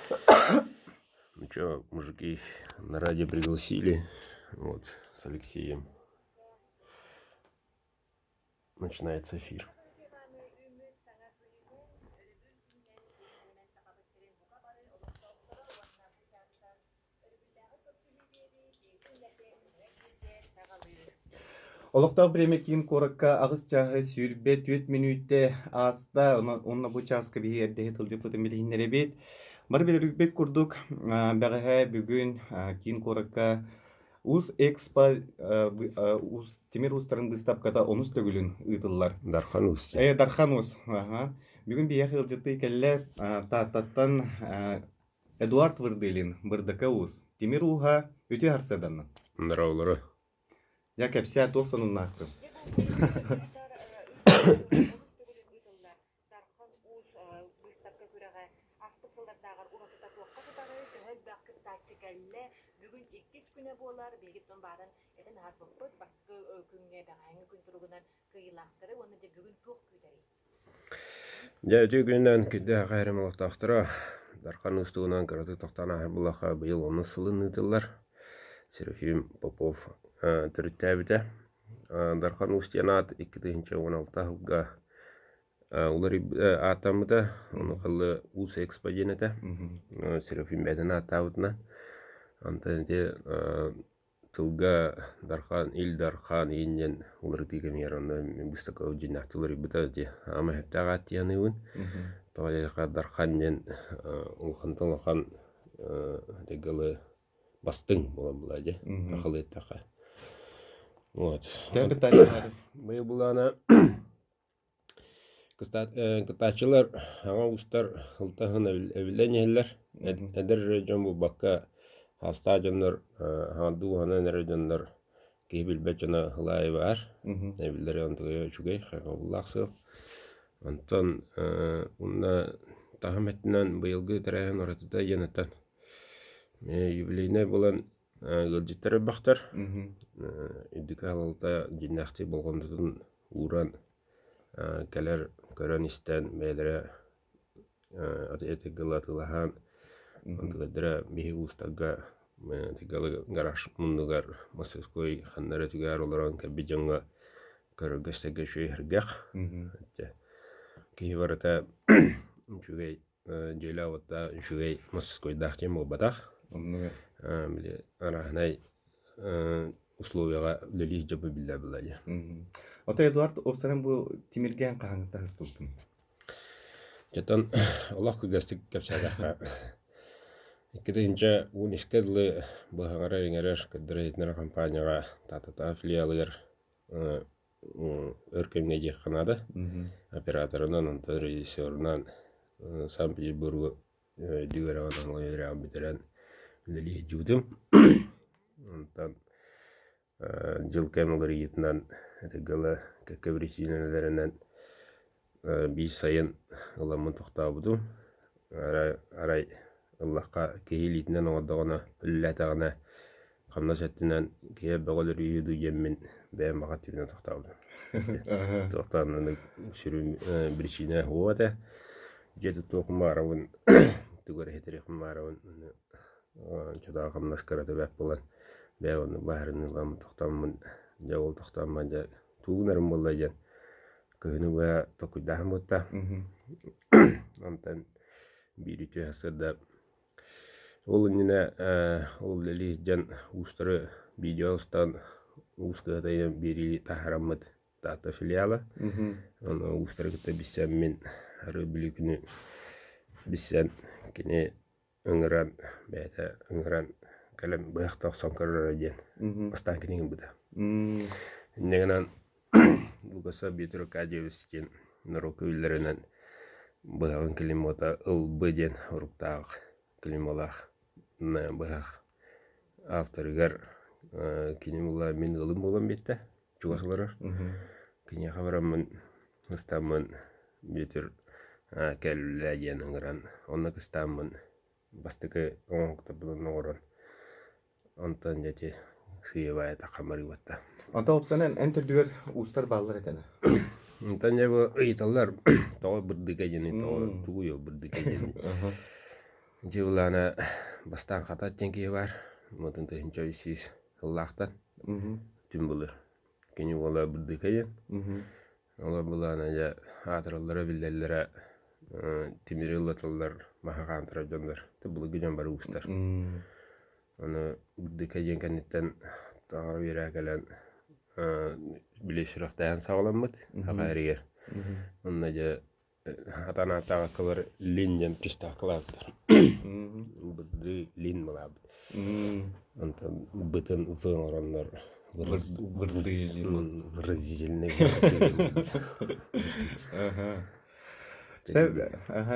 Ну чё, мужики, на радио пригласили, вот, с Алексеем. Начинается эфир. Олохтоох бириэмэ киин куоракка аҕыс чааһы 24 мүнүүтэ ааста. Онон уонна бу чааска биһиги эрдэһи тылдьыппытын билиһиннэрэбит. Бары билэрбит курдук, бэҕэһээ бүгүн киин куоракка Уус Экспо уус тимир уустарын быыстапката онус төгүлүн ыытыллар. Дархан Уус. Э, Дархан Уус. Аха. Бүгүн биһиэхэ ыалдьыттыы кэллэ Тааттаттан Эдуард Вырдылин, Бырдыка Уус, Тимир Ууһа, үтүө сарсыарданна. Здорово. Дьэ, кэпсээ, туох сонуннааххын? Дьэ, үтүө күнүнэн күндү эһэм олохтоохторо Дархан уустугунан кыратык тохтоон ааһар буоллахха, быйыл онус сылын ыытыллар. Серафим Попов төрүттээбитэ. Дархан Уус диэн аат 2016 сылга ааттаммыта. Ону халы Уус Экспо диэн этэ. Серафим бэйэтин ааттаабытынан. Онтон ити Тылга Дархан, Ил Дархан иин диэн уларытыы кэмигэр онно быыстапка дьиҥнээхтик уларыйбыта ити аама сөптөөх аат дии саныыбын. Тоҕо диэтэххэ Дархан диэн улахантан улахан дьыгылы бастыҥ буолан буолаа дии сахалыы эттэххэ. Вот. Быйыл былаана Кыттааччылар аҕа уустар ылтаһын эбиллэн иһэллэр. Эдэр эрэ дьон буолбакка, саастаах дьоннор, хаҥардыы уһанан эрэр дьоннор киһи билбэт дьоно ылаайы баар. Эбиллэрэ онтугайа үчүгэй, хайҕабыллаах сыал. Онтон уонна таһым өттүнэн быйылгы тэрээһин уратыта диэн оттон юбилейнай буолан ыалдьыттар элбэхтэр. Үрдүкү салалта дьиҥнээхтик болҕомтотун ууран кэлэр көрөн-истэн бэйэлэрэ этигылы атыылаһан онтулардара биһиги уустарга тигалы гараж муннугар мастерской ханна эрэ түгээр олорон кэлбит дьоҥҥо көрөргө-истэргэ үчүгэй сэргэх киһи барыта үчүгэй дьиэлээх уоттаах үчүгэй мастерскойдаах диэн буолбатах били арааһынай условияҕа үлэлиир дьон биллэр буолла дии. Ото Эдуард уопсайынан бу тимиргээн хаһааҥҥыттан сыстыбытын? Дьэтон олох кылгастык кэпсээтэххэ 2013 дылы быһаҕара-иҥэрэр кыддара компанияҕа Таататаа филиалыгар өр кэмҥэ диэххэ наада. Операторынан, онтон режиссерунан Санкт-Петербургу үрдүк үөрэҕин анал үөрэҕин бүтэрэн үлэлии сылдьыбытым. Онтон дьыл кэм уларыйыытынан ытыгылы кэккэ биричиинэлэринэн биир сайын ыламмын тохтообутум. Арай, арай ыллахха киһи илиитинэн оҥордоҕуна, үлэлээтэҕинэ хамнас өттүнэн киһи элбэҕи өлөрүүһү дуу диэммин бэйэм баҕа өттүбүнэн тохтообутум. Туохтан сүрүн биричиинэ уо этэ. Дьиэ туттуохпун баҕарабын, тугу эрэ иһитэриэхпин баҕарабын чодоох хамнас кырата бэрт буолан бэйэм оннук баһаарыныы ыламмын тохтооммун дьэ ол тохтооммун дьэ тугу гынарым буолла диэн кыһыны быһа толкуйдааһын буолта. Онтон биир үтүө сарсыарда ол иннинэ ол үлэлии сылдьан уустары видео устан уус кыһата биэрии таһаараммыт Таатта филиала. Ону уустары кытта билсэммин арыы Бүлүү күнү билсэн кини ыҥыран бэйэтэ ыҥыран кэлэн быһахта охсон көрөрө диэн бастаан кини ыҥырбыта. Инньэ гынан Лукаса Петр Аркадьевич диэн норуокка биллэринэн быһаҕын клеймота ылбы диэн уруктаах клеймолаах быһах авторыгар кини була мин ыалым буолан биэрдэ чугас олорор. Киниэхэ бараммын ыстааммын Бүөтүр кэллэ диэн ыҥыран онно кыстааммын бастакы оҥоһуктарбын оҥорон онтон дьэ ити сыыйа-баайа таххамарыыбатта. Онтон уопсайынан эн төрдүгэр уустар бааллар этэ Онтон дьэ бу ыйыталлар тоҕо бырдыка диэний тоҕо тугуй ол бырдыка диэний. Ити былаана бастаан хатат диэн киһи баар. Мытын 1300 сыллаахтан түн былыр. Кини уола Бырдыка диэн. Олор былаана дьэ аатыраллара биллэллэрэ тимири ыллаталлар, маһы хаамтарар дьоннор. Былыргы дьон бары уустар. Ону Бырдыка диэн кэнниттэн таҥара үөрэ кэлэн били сүрэхтээһин саҕаламмыт саха эригэр. Онно дьэ Хатан ааттаабаккалар Лин диэн приставкалаабыттар. Бырдыы Лин былаабыт. Онтон бытын В оҥороннор выразительный.